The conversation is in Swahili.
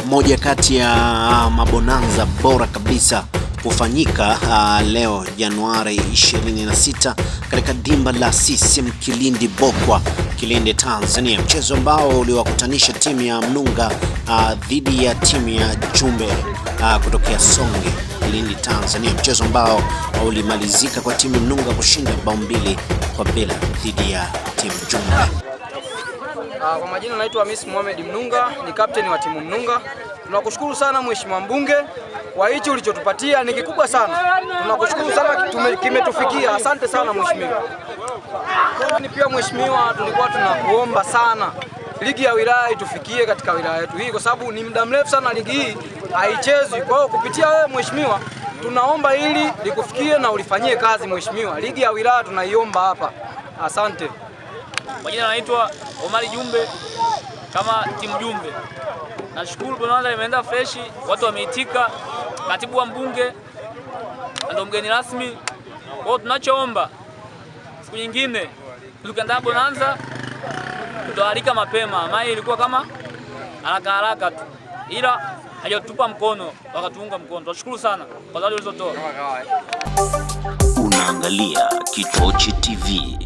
Moja kati ya mabonanza bora kabisa kufanyika leo Januari 26 katika dimba la CCM Kilindi Bokwa, Kilindi, Tanzania, mchezo ambao uliwakutanisha timu ya Mnunga dhidi ya timu ya Jumbe kutokea Songe, Kilindi, Tanzania, mchezo ambao ulimalizika kwa timu Mnunga kushinda bao 2-0 dhidi ya timu Jumbe. Kwa majina naitwa Hamis Mohamed Mnunga, ni captain wa timu Mnunga. Tunakushukuru sana Mheshimiwa Mbunge kwa hichi ulichotupatia ni kikubwa sana. Tunakushukuru sana, kimetufikia. Asante sana Mheshimiwa. Ni pia Mheshimiwa, tulikuwa tunakuomba sana ligi ya wilaya itufikie katika wilaya yetu hii, kwa sababu ni muda mrefu sana ligi hii haichezwi. Kwa hiyo kupitia wewe Mheshimiwa, tunaomba hili likufikie na ulifanyie kazi Mheshimiwa. Ligi ya wilaya tunaiomba hapa. Asante. Kwa jina naitwa Omari Jumbe kama timu Jumbe. Nashukuru bonanza imeenda fresh, watu wameitika. Katibu wa mbunge ndio mgeni rasmi. Kwa hiyo tunachoomba siku nyingine tukiandaa bonanza tutaalika mapema. Maana ilikuwa kama haraka haraka tu, ila hajatupa mkono, wakatuunga mkono. Tunashukuru sana kwa zawadi ulizotoa. Unaangalia Kitochi TV.